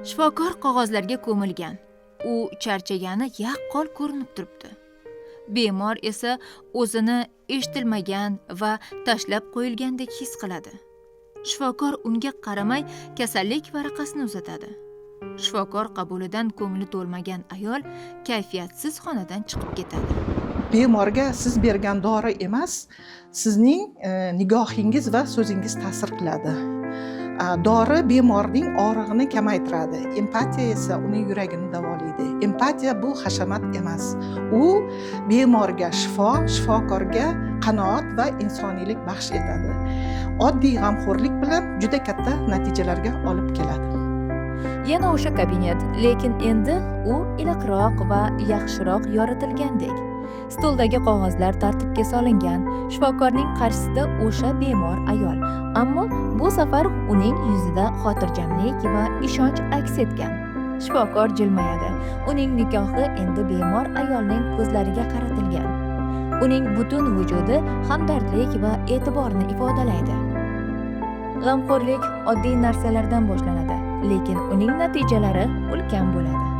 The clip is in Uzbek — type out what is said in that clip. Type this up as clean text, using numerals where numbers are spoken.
Shifokor qog'ozlarga ko'milgan. U charchagani yaqqol ko'rinib turibdi. Bemor esa o'zini eshitilmagan va tashlab qo'yilgandek his qiladi. Shifokor unga qaramay kasallik varaqasini uzatadi. Shifokor qabulidan ko'ngli to'lmagan ayol kayfiyatsiz xonadan chiqib ketadi. Bemorga siz bergan dori emas, sizning nigohingiz va so'zingiz ta'sir qiladi. Dori bemorning og'rig'ini kamaytiradi, empatiya esa uning yuragini davolaydi. Empatiya bu hashamat emas, u bemorga shifo, shifokorga qanoat va insoniylik baxsh etadi. Oddiy g'amxo'rlik bilan juda katta natijalarga olib keladi. Yana o'sha kabinet, lekin endi u iliqroq va yaxshiroq yoritilgandek. Stoldagi qog'ozlar tartibga solingan. Shifokorning qarshisida o'sha bemor ayol, ammo bu safar uning yuzida xotirjamlik va ishonch aks etgan. Shifokor jilmayadi. Uning nigohi endi bemor ayolning ko'zlariga qaratilgan. Uning butun vujudi hamdardlik va e'tiborni ifodalaydi. G'amxo'rlik oddiy narsalardan boshlanadi, lekin uning natijalari ulkan bo'ladi.